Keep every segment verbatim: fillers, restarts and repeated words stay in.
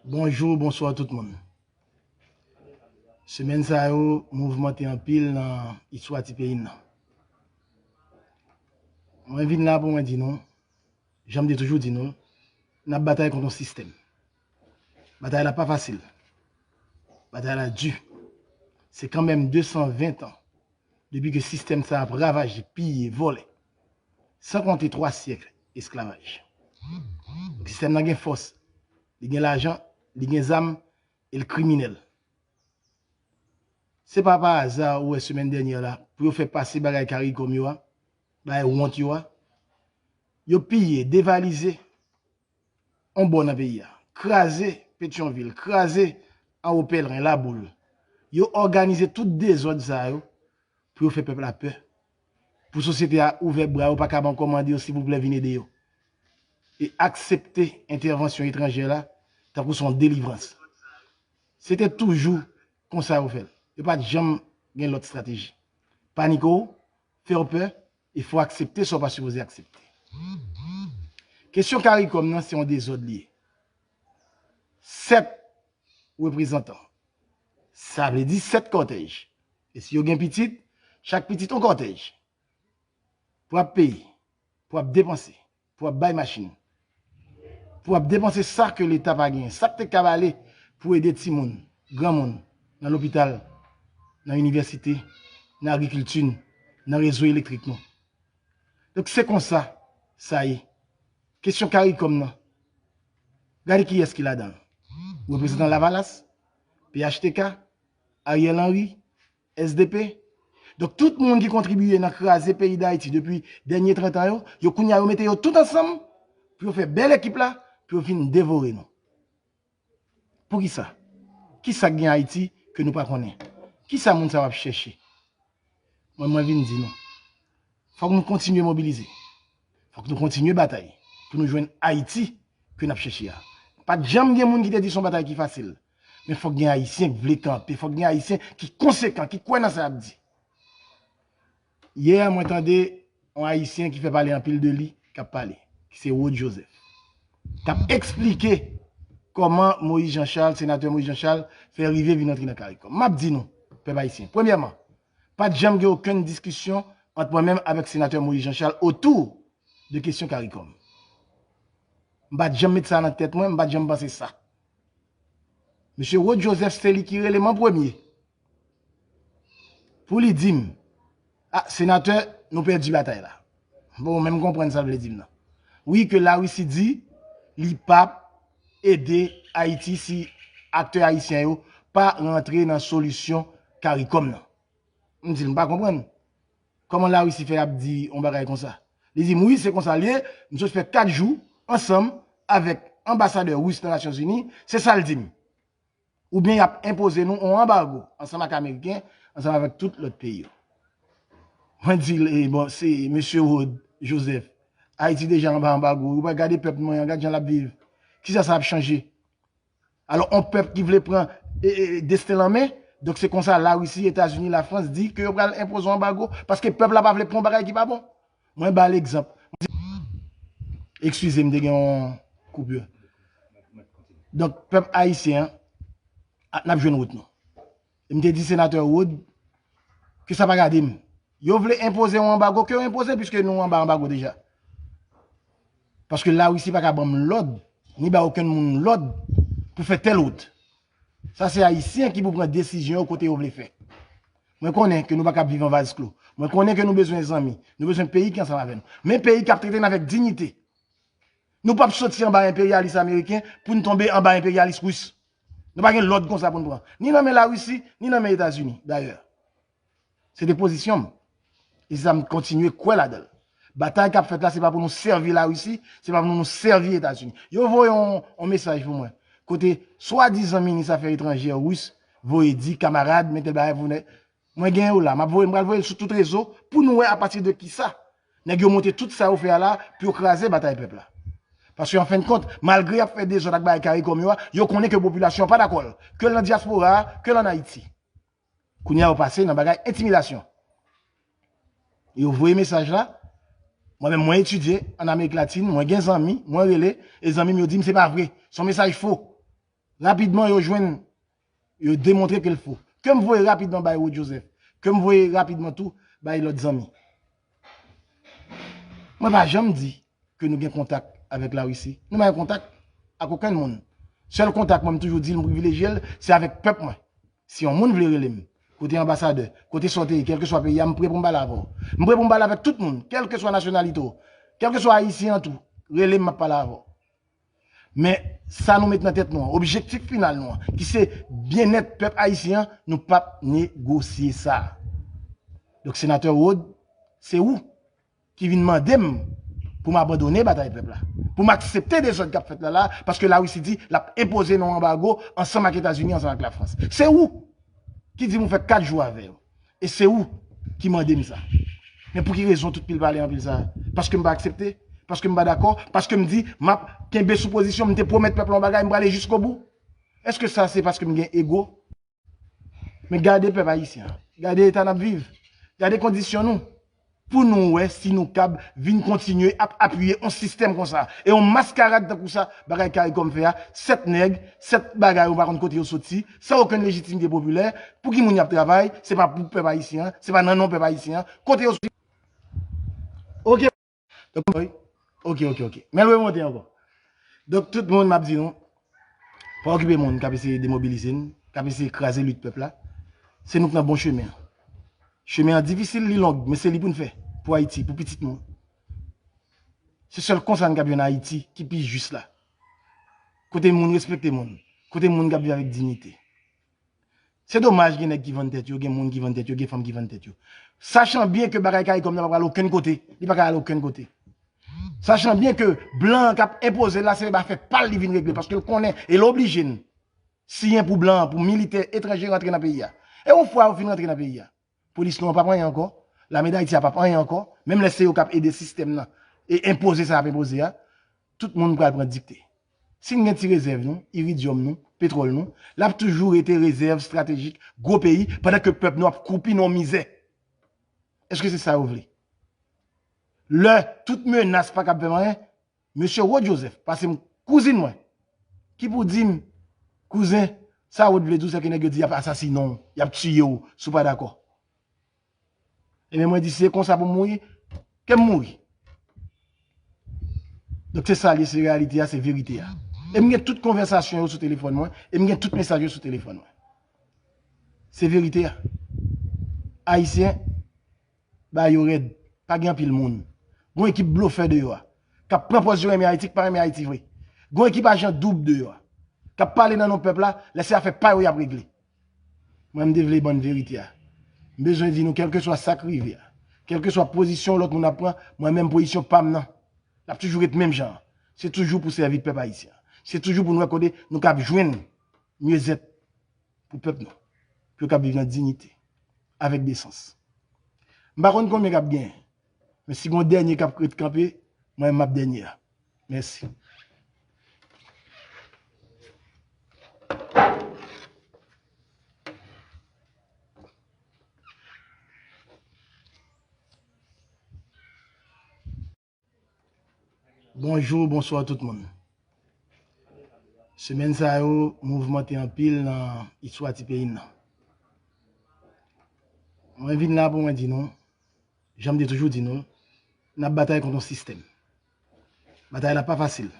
Bonjou, bonswa tout moun. Semèn sa yo mouvmante anpil nan istwa ti peyi n nan. Mwen vin la pou mwen di nou, jan m te toujou di nou, n ap batay kont yon sistèm. Batay la pa fasil. Batay la di. Se kanmenm de san ven tan depi ke sistèm sa ap ravaje, piye, vòlè. San konte twa syèk esklavaj. Donk, sistèm nan gen fòs, li gen lajan, li gen zam, e l kriminèl. Se pa pa aza ou wè semèn dènyè la, pou yo fè pase bagay CARICOM yo a, bagay wont yo a, yo piye, devalize yon bò nan peyi a, kraze Petyonvil, kraze Anwo Pèlren, Laboul. Yo òganize tout dezòd sa yo pou yo fè pèp la pè. Pou sosyete a ouvè bra yo, pa ka ban kòmande yo, silvouplè, vin ede yo. E aksepte entèvansyon etranjè la tankou se yon delivrans. Se te toujou konsa yo fè l. Yo pa t janm gen lòt estrateji. Panike w, fè w pè, e fè w aksepte sa w pa sipoze aksepte. Kesyon CARICOM nan se yon dezòd li ye. Sèt reprezantan. Sa vle di sèt kòtèj. E si yo gen pitit, chak pitit yon kòtèj. Pou ap peye, pou ap depanse, pou ap bay machin, pou ap depanse sa ke Leta pa genyen, sa k te kab ale pou ede timoun, granmoun, nan lopital, nan inivèsite, nan agrikilti n, nan rezo elektrik nou. Donk, se konsa sa ye. Kesyon CARICOM nan, gade kiyès ki ladan l. Reprezantan Lavalas, P H T K, Ariel Henry, S D P. Donk, tout moun ki kontribiye nan kraze peyi Dayiti depi dènye trant an yo, yo kounye a yo mete yo tout ansanm pou yo fè bèl ekip la, pou yo vin devore nou. Poukisa? Kisa k gen Ayiti ke nou pa konnen? Kisa moun sa yo ap chèche? Mwen, mwen vin di nou, fòk nou kontinye mobilize. Fòk nou kontinye batay pou nou jwenn Ayiti ke n ap chèche a. Pa t janm gen moun ki te di se yon batay ki fasil. Men fòk gen Ayisyen k vle kanpe, fòk gen Ayisyen ki konsekan, ki kwè nan sa y ap di. Yè, mwen tande yon Ayisyen ki fè pale anpil de li, k ap pale, ki se Rod Joseph, k ap eksplike kòman Moïse Jean Charles, senatè Moïse Jean Charles, fè rive vin antre nan CARICOM. M ap di nou, pèp ayisyen, premyèman, pa t janm gen okenn diskisyon ant mwen menm avèk senatè Moïse Jean Charles otou de kesyon CARICOM. M pa t janm met sa nan tèt mwen, m pa t janm panse sa. Mesye Rod Joseph se li ki rele m an premye pou li di m, "A, senatè, nou pèdi batay la." Bon, menm konprann sa l vle di m nan. Wi, ke Larisi di li p ap ede Ayiti si aktè ayisyen yo pa rantre nan solisyon CARICOM nan. M di l, "M pa konprann. Kòman Larisi fè ap di yon bagay konsa?" Li di m, "Wi, se konsa l ye. M sot fè kat jou ansanm avèk anbasadè ris nan Nasyonzini. Se sa l di m. Oubyen y ap enpoze nou yon anbago ansanm ak Ameriken, ansanm avèk tout lòt peyi yo." Mwen di l, "E bon, se mesye Rod Joseph. Ayiti deja anba anbago. Ou pa gade pèp mwen an, gad jan l ap viv. Kisa sa ap chanje?" Alò, yon pèp ki vle pran, e, e, desten l an men, donk se konsa Larisi, Etazini, Lafrans di ke yo pral enpoze yon anbago, paske pèp la pa vle pran yon bagay ki pa bon. Mwen ba l egzanp. Mwen di, eskize m, te gen yon koupure. Donk, pèp ayisyen an, a, n ap jwenn wout nou. E m te di senatè Rod ke sa pa gade m. Yo vle enpoze yon anbago, ke yo enpoze, piske nou anba anbago deja. Paske Larisi pa ka ban m lòd, ni ba okenn moun lòd pou fè tèl wout. Sa se Ayisyen ki pou pran desizyon yo kote yo vle fè. Mwen konnen ke nou pa ka ap viv an vaz klo. Mwen konnen ke nou bezwen zanmi. Nou bezwen peyi ki ansanm avè nou. Men peyi k ap trete n avèk diyite. Nou p ap soti anba enperyalis ameriken pou n tonbe anba enperyalis ris. Nou pa gen lòd konsa pou n pran. Ni nan men Larisi, ni nan men Etazini, dayè. Se te pozisyon m. E se sa m kontinye kwè ladan l. Batay k ap fèt la, se pa pou nou sèvi Larisi, se pa pou nou sèvi Etazini. Yo voye yon, yon mesaj pou mwen. Kote swadizan minis afè etranjè ris voye di, "Kamarad, men tèl bagay pou nèg." Mwen gen yo la, m ap voye, m pral voye l sou tout rezo pou nou wè apati de kisa nèg yo monte tout sa yo fè a la pou yo kraze batay pèp la. Paske an fen de kont, malgre y ap fè dezòd ak bagay CARICOM yo a, yo konnen ke popilasyon an pa dakò l, ke l nan dyaspora a, ke l ann Ayiti. Kounye a yo pase nan bagay entimidasyon. Yo voye mesaj la. Mwen menm, mwen etidye ann Amerik Latin, mwen gen zanmi, mwen rele, e zanmi m yo di m se pa vre. Se yon mesaj fo. Rapidman, yo jwenn, yo demontre ke l fo. Ke m voye rapidman bay Rod Joseph. Ke m voye rapidman tou bay lòt zanmi. Mwen pa janm di ke nou gen kontak avèk Larisi. Nou pa gen kontak ak okenn moun. Sèl kontak mwen, m toujou di l, m privilejye l, se avèk pèp mwen. Si yon moun vle rele m, kote anbasadè, kote sa w te ye, kèlkeswa peyi a, m pre pou m pale avè w. M pre pou m pale avèk tout moun, kèlkeswa nasyonalite w, kèlkeswa ayisyen an tou, rele m, m ap pale avè w. Men sa nou met nan tèt nou an, objektif final nou an, ki se byennèt pèp ayisyen an, nou p ap negosye sa. Donk, senatè Rod, se ou ki vin mande m pou m abandone batay pèp la, pou m aksepte dezòd k ap fèt la la, paske Larisi di l ap enpoze nou anbago ansanm ak Etazini, ansanm ak Lafrans. Se ou ki di m ou fè kat jou avè yo. E se ou ki mande m sa. Men pou ki rezon tout pil pale anpil sa? Paske m pa aksepte? Paske m pa dakò? Paske m di m ap kenbe sou pozisyon, m te pwomèt pèp la yon bagay, m prale jiskobou? Èske sa se paske m gen ego? Men gade pèp ayisyen an. Gade eta n ap viv. Gade kondisyon nou. Pou nou wè si nou kab vin kontinye ap apiye yon sistèm konsa. E yon maskarad tankou sa, bagay Caricom fè a, sèt nèg, sèt bagay ou pa konn kote yo soti, san okenn lejitimite popilè. Pou ki moun y ap travay? Se pa pou pèp ayisyen an, se pa nan non pèp ayisyen an. Kote yo soti? Oke. Donk, wi. Oke, oke, oke. Men l remonte ankò. Donk, tout moun, m ap di nou, pa okipe moun k ap eseye demobilize n, k ap eseye kraze lit pèp la. Se nou k nan bon chemen an. Chemen an difisil, li long, men se li pou n fè. Pou Ayiti, pou pitit nou. Se sèl konsa n kab jwenn Ayiti ki pi jis la. Kote moun respekte moun. Kote moun k ap viv avèk diyite. Se domaj gen nèg ki vann tèt yo, gen moun ki vann tèt yo, gen fanm ki vann tèt yo. Sachan byen ke bagay Caricom nan pa pral okenn kote, li pa ka al okenn kote. Sachan byen ke blan an k ap enpoze l la, se afè pa l li vin regle, paske l konnen, e l oblije n siyen pou blan an, pou militè etranje rantre nan peyi a. E yon fwa yo fin rantre nan peyi a, polis nou an p ap anyen ankò, lame Dayiti a p ap anyen ankò, menm lè se yo k ap ede sistèm nan e enpoze sa y ap enpoze a, tout moun pral pran dikte. Si n gen ti rezèv nou, iridyòm nou, petwòl nou, l ap toujou rete rezèv estratejik gwo peyi, pandan ke pèp nou ap koupi nan yon mizè. Èske se sa yo vle? Lè tout menas pa kab fè m anyen, mesye Rod Joseph, pase m kouzin mwen, ki pou di m, kouzen, sa Rod vle di w, se ke nèg yo di y ap asasinen w, y ap tiye w, si w pa dakò. Ebyen, mwen di, si se konsa pou m mouri, ke m mouri. Donk, se sa l ye, se reyalite a, se verite a. E m gen tout konvèsasyon yo sou telefòn mwen, e m gen tout mesaj yo sou telefòn mwen. Se verite a. Ayisyen, ba yo rèd. Pa gen anpil moun. Gon ekip blofè deyò a, k ap pran pòz yo renmen Ayiti, k pa renmen Ayiti vre. Gon ekip ajan doub deyò a, k ap pale nan non pèp la, lè se afè pa yo y ap regle. Mwen, m te vle ban n verite a. M bezwen di nou, kèlkeswa sa k rive a, kèlkeswa pozisyon lòt moun ap pran, mwen menm pozisyon pa m nan, l ap toujou ret menm jan an. Se toujou pou sèvi pèp ayisyen an. Se toujou pou n wè kote nou kab jwenn myezèt pou pèp nou, pou yo kab viv nan diyite, avèk desans. M pa konn konbyen k ap genyen, men si gon dènye k ap ret kanpe, mwen menm m ap dènye a. Mèsi. Bonjou, bonswa tout moun. Semèn sa yo mouvmante anpil nan istwa ti peyi n nan. Mwen vin la pou mwen di nou, jan m te toujou di nou, n ap batay kont yon sistèm. Batay la pa fasil.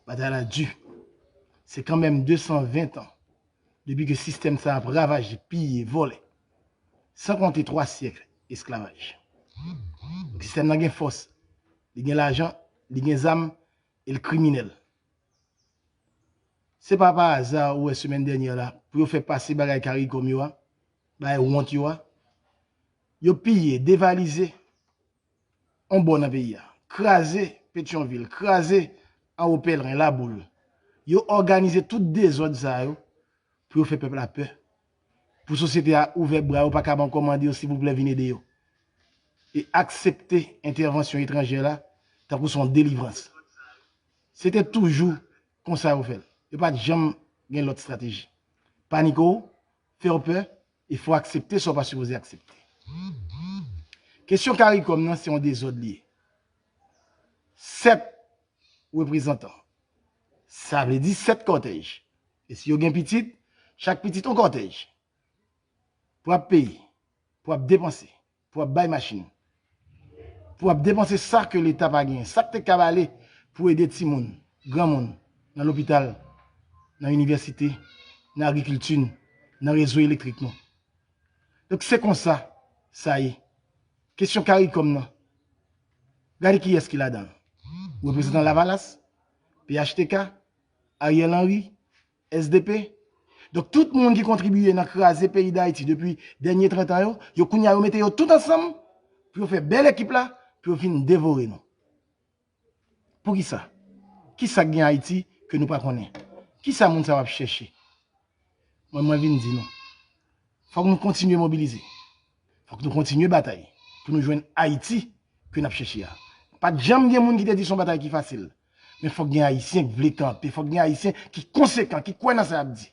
Batay la di. Se kanmenm de san ven tan depi ke sistèm sa ap ravaje, piye, vòlè, san konte twa syèk esklavaj. Donk, sistèm nan gen fòs, li gen lajan, li gen zam, e l kriminèl. Se pa pa aza ou wè semèn dènyè la, pou yo fè pase bagay Caricom yo a, bagay wont yo a, yo piye, devalize yon bò nan peyi a, kraze Petyonvil, kraze Anwo Pèlren, Laboul. Yo òganize tout dezòd sa yo pou yo fè pèp la pè. Pou sosyete a ouvè bra yo, pa kab ankò mande yo, silvouplè, vin ede yo. E aksepte entèvansyon etranjè la tankou se yon delivrans. Se te toujou konsa yo fè l. Yo pa t janm gen lòt estrateji. Panike w, fè w pè, e fè w aksepte sa w pa sipoze aksepte. Kesyon Caricom nan, se yon dezòd li ye. Sèt reprezantan, sa vle di sèt kòtèj, E si yo gen pitit, chak pitit yon kòtèj. Pou ap peye, pou ap depanse, pou ap bay machin, pou ap depanse sa ke Leta pa genyen, sa k te kab ale pou ede timoun, granmoun, nan lopital, nan inivèsite, nan agrikilti, nan rezo elektrik nou. Donk se konsa sa ye. Kesyon CARICOM nan, gade kiyès ki ladan l. Reprezantan Lavalas, P H T K, Ariel Henry, S D P. Donk tout moun ki kontribiye nan kraze peyi Dayiti depi dènye trant an yo, yo kounye a yo mete yo tout ansanm pou yo fè bèl ekip la, pou yo vin devore nou. Poukisa? Kisa k gen Ayiti ke nou pa konnen? Kisa moun sa yo ap chèche? Mwen, mwen vin di nou, fòk nou kontinye mobilize. Fòk nou kontinye batay pou nou jwenn Ayiti ke n ap chèche a. Pa t janm gen moun ki te di se yon batay ki fasil. Men fòk gen Ayisyen ki vle kanpe, fòk gen Ayisyen ki konsekan, ki kwè nan sa y ap di.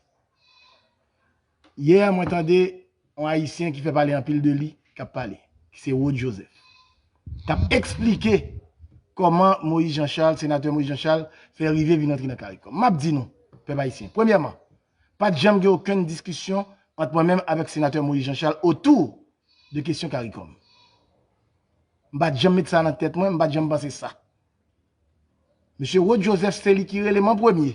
Yè, mwen tande yon Ayisyen ki fè pale anpil de li, k ap pale, ki se Rod Joseph, k ap eksplike kòman Moïse Jean Charles, senatè Moïse Jean Charles, fè rive vin antre nan CARICOM. M ap di nou, pèp ayisyen, premyèman, pa t janm gen okenn diskisyon ant mwen menm avèk senatè Moïse Jean Charles otou de kesyon CARICOM. M pa t janm met sa nan tèt mwen, m pa t janm panse sa. Mesye Rod Joseph se li ki rele m an premye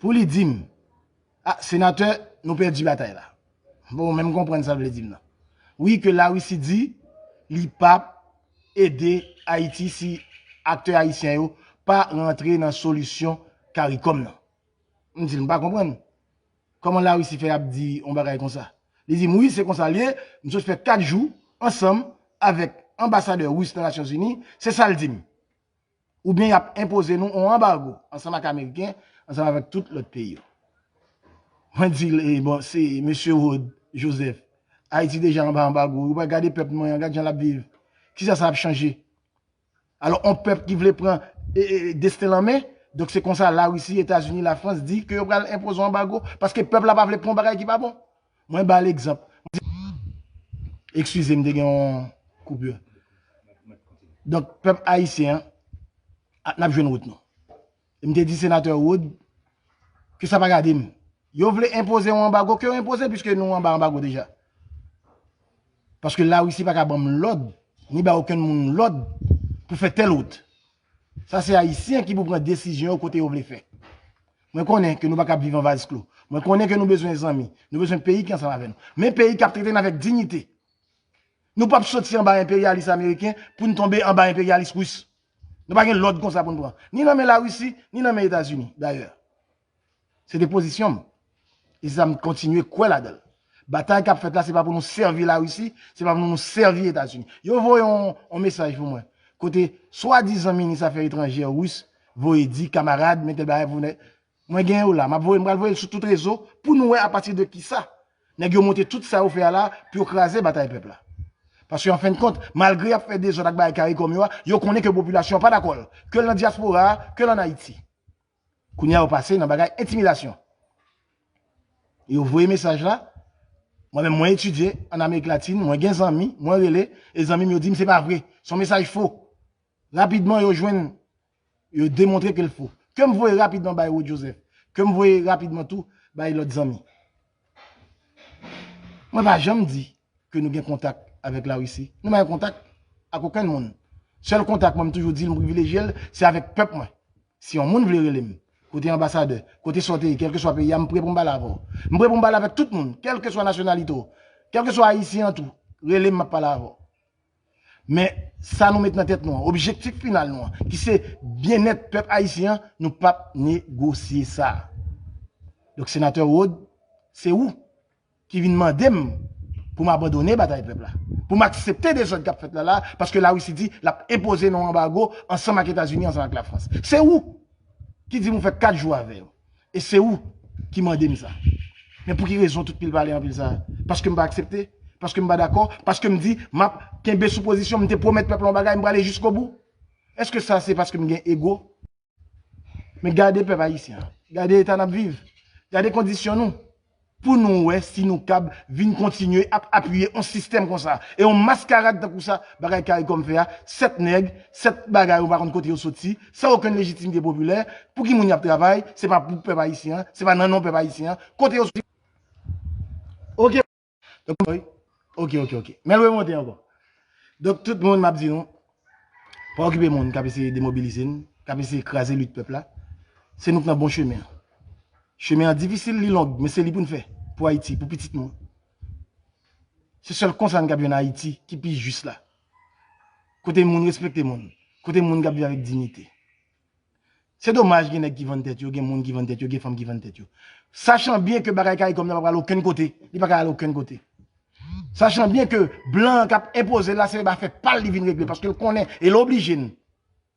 pou li di m, "A, senatè, nou pèdi batay la." Bon, men m konprann sa l vle di m nan. Wi, ke Larisi di li p ap ede Ayiti si aktè ayisyen yo pa rantre nan solisyon CARICOM nan. M di l, "M pa konprann. Kòman Larisi fè ap di yon bagay konsa?" Li di m, "Wi, se konsa l ye, m sot fè kat jou ansanm avèk anbasadè ris nan Nasyonzini, se sa l di m. Oubyen y ap enpoze nou yon anbago ansanm ak Ameriken, ansanm avèk tout lòt peyi yo." Mwen di l, "E bon, se mesye Rod Joseph, Ayiti deja anba anbago, ou pa gade pèp mwen an, gad jan l ap viv. Kisa sa ap chanje?" Alò, yon pèp ki vle pran e, e, desten l an men, donk se konsa Larisi, Etazini, Lafrans di ke yo pral enpoze yon anbago, paske pèp la pa vle pran yon bagay ki pa bon. Mwen ba l egzanp. Mwen di, eskize m, te gen yon koupure. Donk, pèp ayisyen an, a, n ap jwenn wout nou. E m te di senatè Rod ke sa pa gade m. Yo vle enpoze yon anbago, ke yo enpoze l, piske nou anba anbago deja. Paske Larisi pa ka ban m lòd, ni bay okenn moun lòd pou fè tèl wout. Sa se Ayisyen ki pou pran desizyon yo kote yo vle fè. Mwen konnen ke nou pa ka ap viv an vaz klo. Mwen konnen ke nou bezwen zanmi, nou bezwen peyi ki ansanm avè nou. Men peyi k ap trete n avèk diyite. Nou p ap soti anba enperyalis ameriken pou n tonbe anba enperyalis ris. Nou pa gen lòd konsa pou n pran. Ni nan men Larisi, ni nan men Etazini, dayè. Se te pozisyon m. E se sa m kontinye kwè ladan l. Batay k ap fèt la, se pa pou nou sèvi Larisi, se pa pou nou sèvi Etazini. Yo voye yon, yon mesaj pou mwen. Kote swadizan minis afè etranjè ris voye di, "Kamarad, men tèl bagay pou nèg." Mwen gen yo la, m ap voye, m pral voye l sou tout rezo pou nou wè apati de kisa nèg yo monte tout sa yo fè a la pou yo kraze batay pèp la. Paske an fen de kont, malgre y ap fè dezòd ak bagay CARICOM yo a, yo konnen ke popilasyon an pa dakò l, ke l nan dyaspora a, ke l ann Ayiti. Kounye a yo pase nan bagay entimidasyon. Yo voye mesaj la, mwen menm mwen etidye ann Amerik Latin, mwen gen zanmi, mwen rele, e zanmi m yo di m se pa vre, se yon mesaj fo. Rapidman yo jwenn, yo demontre ke l fo. Ke m voye rapidman bay Rod Joseph, ke m voye rapidman tou bay lòt zanmi. Mwen pa janm di ke nou gen kontak avèk Larisi. Nou pa gen kontak ak okenn moun. Sèl kontak mwen, m toujou di l, m privilejye l, se avèk pèp mwen. Si yon moun vle rele m, kote anbasadè, kote sa w te ye, kèlkeswa peyi a, m pre pou m pale avè w. M pre pou m pale avèk tout moun, kèlkeswa nasyonalite w, kèlkeswa ayisyen an tou, rele m, m ap pale avè w. Men sa nou met nan tèt nou an, objektif final nou an, ki se byennèt pèp ayisyen an, nou p ap negosye sa. Donk, senatè Rod, se ou ki vin mande m pou m abandone batay pèp la, pou m aksepte dezòd k ap fèt la la, paske Larisi di l ap enpoze nou anbago ansanm ak Etazini, ansanm ak Lafrans. Se ou ki di m ou fè kat jou avè yo. E se ou ki mande m sa. Men pou ki rezon tout pil pale anpil sa? Paske m pa aksepte? Paske m pa dakò? Paske m di m ap kenbe sou pozisyon m, m te pwomèt pèp la yon bagay, m prale jiskobou? Èske sa se paske m gen ego? Men gade pèp ayisyen an. Gade eta n ap viv. Gade kondisyon nou. pou nou wè si nou kab vin kontinye ap apiye yon sistèm konsa. E yon maskarad tankou sa, bagay CARICOM fè a, sèt nèg, sèt bagay, ou pa konn kote yo soti, san okenn lejitimite popilè, pou ki moun y ap travay, se pa pou pèp ayisyen an, se pa nan non pèp ayisyen an, kote yo soti. Ok. Donk, wi. Ok, ok, ok. Men l remonte ankò. Donk, tout moun, m ap di nou, pa okipe moun k ap eseye demobilize n, k ap eseye kraze lit pèp la. Se nou k nan bon chemen an. Chemen an difisil, li long, men se li pou n fè. Pou Ayiti, pou pitit nou. Se sèl konsa n kab jwenn Ayiti ki pi jis la. Kote moun respekte moun. Kote moun k ap viv avèk diyite. Se domaj gen nèg ki vann tèt yo, gen moun ki vann tèt yo, gen fanm ki vann tèt yo. Sachan byen ke bagay CARICOM nan pa pral okenn kote, li pa ka al okenn kote. Sachan byen ke blan an k ap enpoze l la, se afè pa l li vin regle, paske l konnen, e l oblije n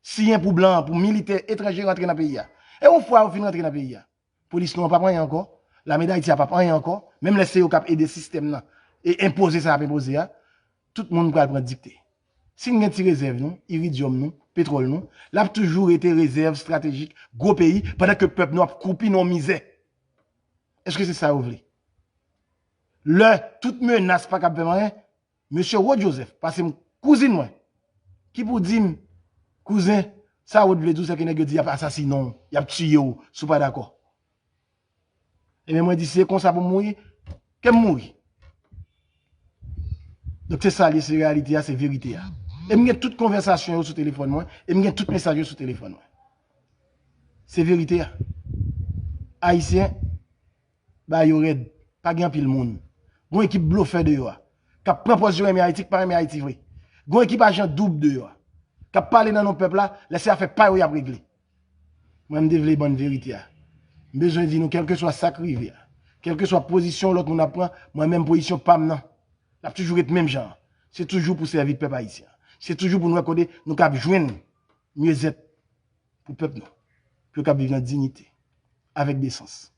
siyen pou blan an, pou militè etranje rantre nan peyi a. E yon fwa yo fin rantre nan peyi a, polis nou an p ap anyen ankò, lame Dayiti a p ap anyen ankò, menm lè se yo k ap ede sistèm nan e enpoze sa y ap enpoze a, tout moun pral pran dikte. Si n gen ti rezèv nou, iridyòm nou, petwòl nou, l ap toujou rete rezèv estratejik gwo peyi, pandan ke pèp nou ap kwoupi nan mizè. Èske se sa yo vle? Lè tout menas pa kab fè m anyen, mesye Rod Joseph, pase m kouzin mwen, ki pou di m, kouzen, sa Rod vle di w, se ke nèg yo di y ap asasinen w, y ap tiye w, si w pa dakò. Ebyen, mwen di, si se konsa pou m mouri, ke m mouri. Donk, se sa l ye, se reyalite a, se verite a. E m gen tout konvèsasyon yo sou telefòn mwen, e m gen tout mesaj yo sou telefòn mwen. Se verite a. Ayisyen, ba yo rèd. Pa gen anpil moun. Gon ekip blofè deyò a. K ap pran pòz yo renmen Ayiti, k pa renmen Ayiti vre. Gon ekip ajan doub deyò a. K ap pale nan non pèp la, lè se afè pa yo y ap regle. Mwen, m te vle ban n verite a. M bezwen di nou, kèlkeswa sa k rive a, kèlkeswa pozisyon lòt moun ap pran, mwen menm pozisyon pa m nan, l ap toujou ret menm jan an. Se toujou pou sèvi pèp ayisyen an. Se toujou pou n wè kote nou kab jwenn myezèt pou pèp nou, pou yo kab viv nan diyite, avèk desans.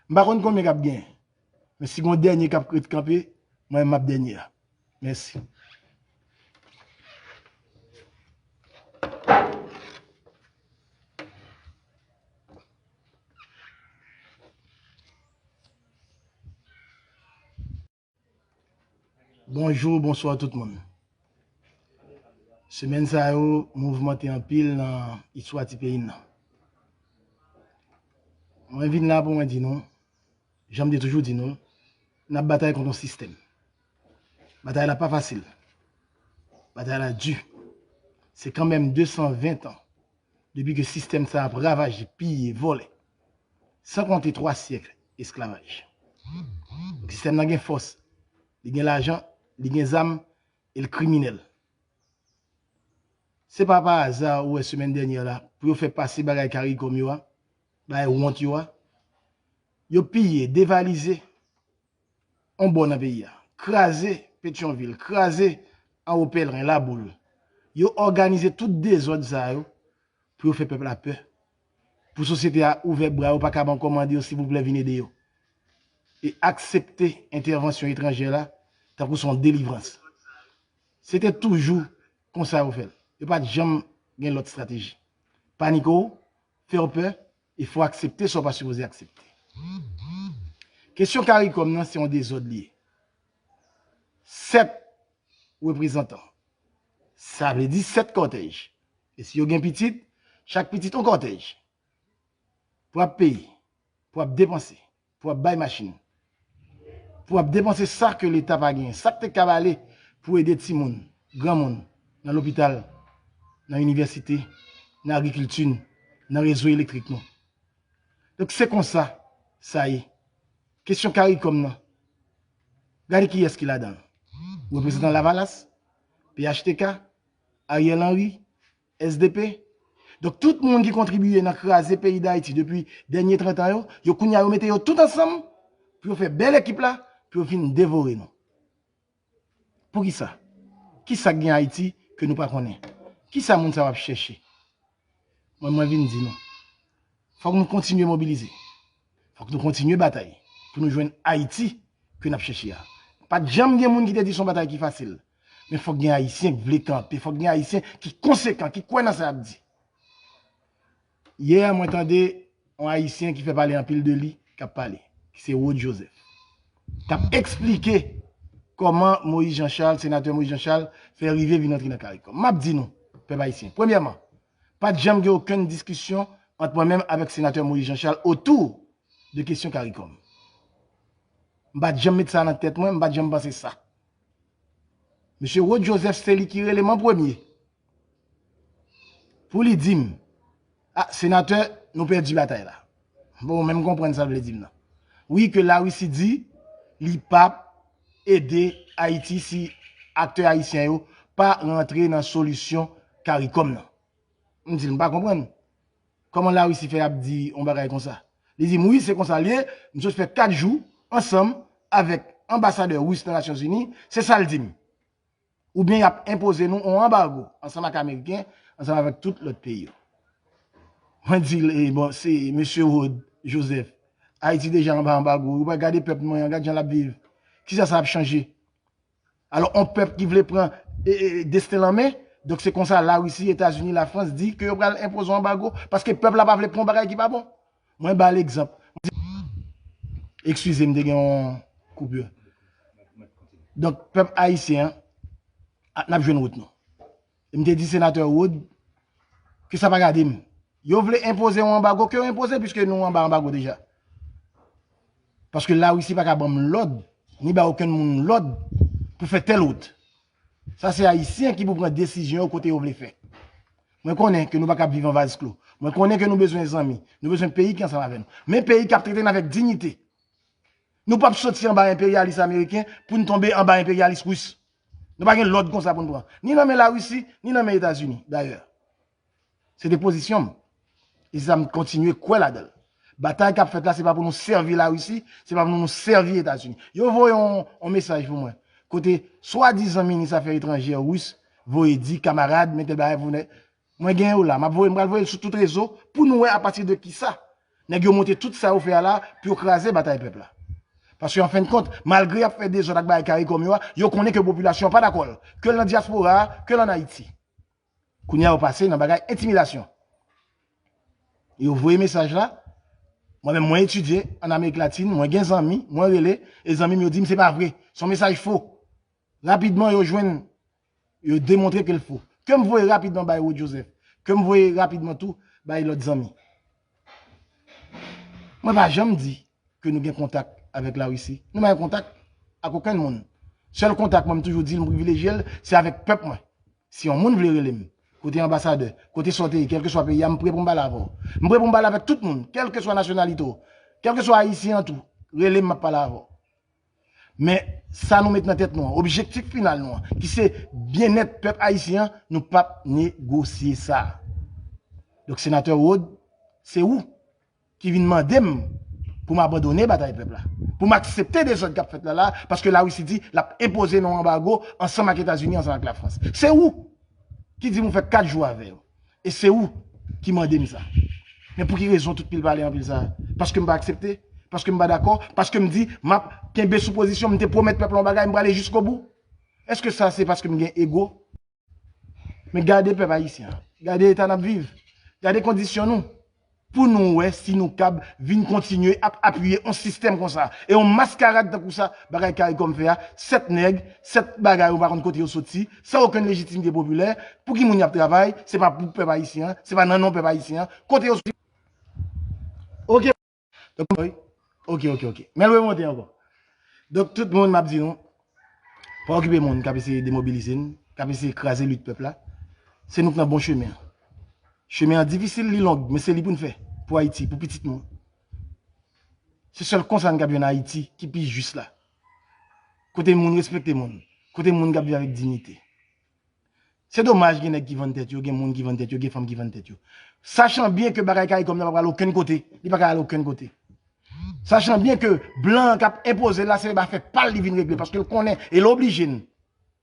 M pa konn konbyen k ap genyen, men si gon dènye k ap ret kanpe, mwen menm m ap dènye a. Mèsi. Bonjou, bonswa tout moun. Semèn sa yo mouvmante anpil nan istwa ti peyi n nan. Mwen vin la pou mwen di nou, jan m te toujou di nou, n ap batay kont yon sistèm. Batay la pa fasil. Batay la di. Se kanmenm de san ven tan depi ke sistèm sa ap ravaje, piye, vòlè. San konte twa syèk esklavaj. Donk, sistèm nan gen fòs, li gen lajan, li gen zam, e l kriminèl. Se pa pa aza ou wè semèn dènyè la, pou yo fè pase bagay CARICOM yo a, bagay wont yo a, yo piye, devalize yon bò nan peyi a, kraze Petyonvil, kraze Anwo Pèlren, Laboul. Yo òganize tout dezòd sa yo pou yo fè pèp la pè. Pou sosyete a ouvè bra yo, pa kab ankò mande yo silvouplè vin ede yo. E aksepte entèvansyon etranjè la tankou se yon delivrans. Se te toujou konsa yo fè l. Yo pa t janm gen lòt estrateji. Panike w, fè w pè, e fò w aksepte sa w pa sipoze aksepte. Kesyon CARICOM nan se yon dezòd li ye. Sèt reprezantan. Sa vle di sèt kòtèj. E si yo gen pitit, chak pitit yon kòtèj. Pou ap peye, pou ap depanse, pou ap bay machin, pou ap depanse sa ke Leta pa genyen, sa k te kab ale pou ede timoun, granmoun, nan lopital, nan inivèsite, nan agrikilti, nan rezo elektrik nou. Donk, se konsa sa ye. Kesyon CARICOM nan, gade kiyès ki ladan l. Reprezantan Lavalas, P H T K, Ariel Henry, S D P. Donk, tout moun ki kontribiye nan kraze peyi Dayiti depi dènye trant an yo, yo kounye a yo mete yo tout ansanm pou yo fè bèl ekip la, pou yo vin devore nou. Poukisa? Kisa k gen Ayiti ke nou pa konnen? Kisa moun sa yo ap chèche? Mwen, mwen vin di nou, fòk nou kontinye mobilize. Fòk nou kontinye batay pou nou jwenn Ayiti ke n ap chèche a. Pa t janm gen moun ki te di se yon batay ki fasil. Men fòk gen Ayisyen k vle kanpe, fòk gen Ayisyen ki konsekan, ki kwè nan sa y ap di. Yè, mwen tande yon Ayisyen ki fè pale anpil de li, k ap pale. ki se Rod Joseph, k ap eksplike kòman Moïse Jean Charles, senatè Moïse Jean Charles, fè rive vin antre nan CARICOM. M ap di nou, pèp ayisyen, premyèman, pa t janm gen okenn diskisyon ant mwen menm avèk senatè Moïse Jean Charles otou de kesyon CARICOM. M pa t janm met sa nan tèt mwen, m pa t janm panse sa. Mesye Rod Joseph se li ki rele m an premye pou li di m, "A, senatè, nou pèdi batay la." Bon, men m konprann sa l vle di m nan. Wi, ke Larisi di li p ap ede Ayiti si aktè ayisyen yo pa rantre nan solisyon CARICOM nan. M di l, "M pa konprann. Kòman Larisi fè ap di yon bagay konsa?" Li di m, "Wi, se konsa l ye. M sot fè kat jou ansanm avèk anbasadè ris nan Nasyonzini. Se sa l di m. Oubyen y ap enpoze nou yon anbago ansanm ak Ameriken, ansanm avèk tout lòt peyi yo." Mwen di l, "E bon, se mesye Rod Joseph. Ayiti deja anba anbago. Ou pa gade pèp mwen an, gad jan l ap viv. Kisa sa ap chanje?" Alò, yon pèp ki vle pran e, e, desten l an men, donk se konsa Larisi, Etazini, Lafrans di ke yo pral enpoze yon anbago, paske pèp la pa vle pran yon bagay ki pa bon. Mwen ba l egzanp. Eskize m, te gen yon koupure. Donk, pèp ayisyen an, a, n ap jwenn wout nou. E m te di senatè Rod ke sa pa gade m. Yo vle enpoze yon anbago, ke yo enpoze, piske nou anba anbago deja. Paske Larisi pa ka ban m lòd, ni ba okenn moun lòd pou fè tèl wout. Sa se Ayisyen ki pou pran desizyon yo kote yo vle fè. Mwen konnen ke nou pa ka ap viv an vaz klo. Mwen konnen ke nou bezwen zanmi. Nou bezwen peyi ki ansanm avè n. Men peyi k ap trete n avèk diyite. Nou p ap soti anba enperyalis ameriken pou n tonbe anba enperyalis ris. Nou pa gen lòd konsa pou n pran. Ni nan men Larisi, ni nan men Etazini, dayè. Se te pozisyon m. E se sa m kontinye kwè ladan l. Batay k ap fèt la, se pa pou nou sèvi Larisi, se pa pou nou sèvi Etazini. Yo voye yon, yon mesaj pou mwen. Kote swadizan minis afè etranjè ris voye di kamarad, men tèl bagay pou nèg. Mwen gen yo la, m ap voye, m pral voye l sou tout rezo pou nou wè apati de kisa nèg yo monte tout sa yo fè a la pou yo kraze batay pèp la. Paske an fen de kont, malgre y ap fè dezòd ak bagay CARICOM yo a, yo konnen ke popilasyon an pa dakò l, ke l nan dyaspora a, ke l ann Ayiti. Kounye a yo pase nan bagay entimidasyon. Yo voye mesaj la. Mwen menm, mwen etidye ann Amerik Latin, mwen gen zanmi, mwen rele, e zanmi m yo di m se pa vre. Se yon mesaj fo. Rapidman, yo jwenn, yo demontre ke l fo. Ke m voye rapidman bay Rod Joseph. Ke m voye rapidman tou bay lòt zanmi. Mwen pa janm di ke nou gen kontak avèk Larisi. Nou pa gen kontak ak okenn moun. Sèl kontak mwen, m toujou di l, m privilejye l, se avèk pèp mwen. Si yon moun vle rele m, kote anbasadè, kote sa w te ye, kèlkeswa peyi a, m pre pou m pale avè w. M pre pou m pale avèk tout moun, kèlkeswa nasyonalite w, kèlkeswa ayisyen an tou, rele m, m ap pale avè w. Men sa nou met nan tèt nou an, objektif final nou an, ki se byennèt pèp ayisyen an, nou p ap negosye sa. Donk, senatè Rod, se ou ki vin mande m pou m abandone batay pèp la, pou m aksepte dezòd k ap fèt la la, paske Larisi di l ap enpoze nou anbago ansanm ak Etazini, ansanm ak Lafrans. Se ou ki di m ou fè kat jou avè yo. E se ou ki mande m sa. Men pou ki rezon tout pil pale anpil sa? Paske m pa aksepte? Paske m pa dakò? Paske m di m ap kenbe sou pozisyon m, m te pwomèt pèp la yon bagay, m prale jiskobou? Èske sa se paske m gen ego? Men gade pèp ayisyen an. Gade eta n ap viv. Gade kondisyon nou. Pou nou wè si nou kab vin kontinye ap apiye yon sistèm konsa. E yon maskarad tankou sa, bagay CARICOM fè a, sèt nèg, sèt bagay, ou pa konn kote yo soti, san okenn lejitimite popilè. Pou ki moun y ap travay? Se pa pou pèp ayisyen an, se pa nan non pèp ayisyen an. Kote yo soti? Oke. Donk, wi. Oke, oke, oke. Men l remonte ankò. Donk, tout moun, m ap di nou, pa okipe moun k ap eseye demobilize n, k ap eseye kraze lit pèp la. Se nou k nan bon chemen an. Chemen an difisil, li long, men se li pou n fè. Pou Ayiti, pou pitit nou. Se sèl konsa n kab jwenn Ayiti ki pi jis la. Kote moun respekte moun. Kote moun k ap viv avèk diyite. Se domaj gen nèg ki vann tèt yo, gen moun ki vann tèt yo, gen fanm ki vann tèt yo. Sachan byen ke bagay CARICOM nan pa pral okenn kote, li pa ka al okenn kote. Sachan byen ke blan an k ap enpoze l la, se afè pa l li vin regle, paske l konnen, e l oblije n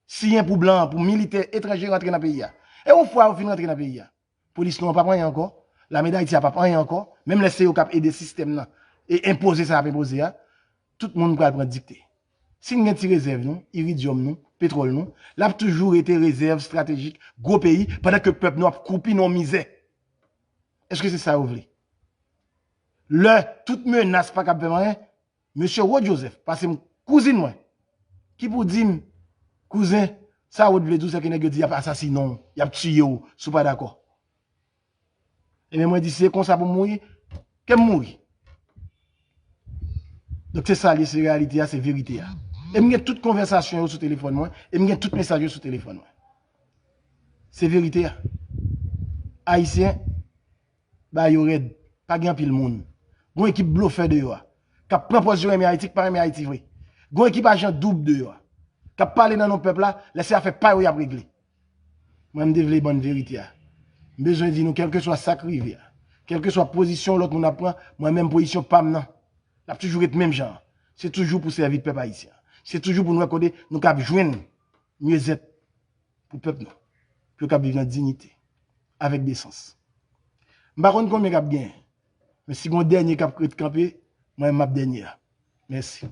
siyen pou blan an, pou militè etranje rantre nan peyi a. E yon fwa yo fin rantre nan peyi a, polis nou an p ap anyen ankò, lame Dayiti a p ap anyen ankò, menm lè se yo k ap ede sistèm nan e enpoze sa y ap enpoze a, tout moun pral pran dikte. Si n gen ti rezèv nou, iridyòm nou, petwòl nou, l ap toujou rete rezèv estratejik gwo peyi, pandan ke pèp nou ap kwoupi nan yon mizè. Èske se sa yo vle? Lè tout menas pa kab fè m anyen, Mesye Rod Joseph, pase m kouzin mwen, ki pou di m, kouzen, sa Rod vle di w, se ke nèg yo di y ap asasinen w, y ap tiye w, si w pa dakò. Ebyen, mwen di, si se konsa pou m mouri, ke m mouri. Donk, se sa l ye, se reyalite a, se verite a. E m gen tout konvèsasyon yo sou telefòn mwen, e m gen tout mesaj yo sou telefòn mwen. Se verite a. Ayisyen, ba yo rèd. Pa gen anpil moun. Gon ekip blofè deyò a. K ap pran pòz yo renmen Ayiti, k pa renmen Ayiti vre. Gon ekip ajan doub deyò a. K ap pale nan non pèp la, lè se afè pa yo y ap regle. Mwen, m te vle bann verite a. M bezwen di nou, kèlkeswa sa k rive a, kèlkeswa pozisyon lòt moun ap pran, mwen menm pozisyon pa m nan, l ap toujou ret menm jan an. Se toujou pou sèvi pèp ayisyen an. Se toujou pou n wè kote nou kab jwenn myezèt pou pèp nou, pou yo kab viv nan diyite, avèk desans. M pa konn konbyen k ap genyen, men si gon dènye k ap ret kanpe, mwen menm m ap dènye a. Mèsi.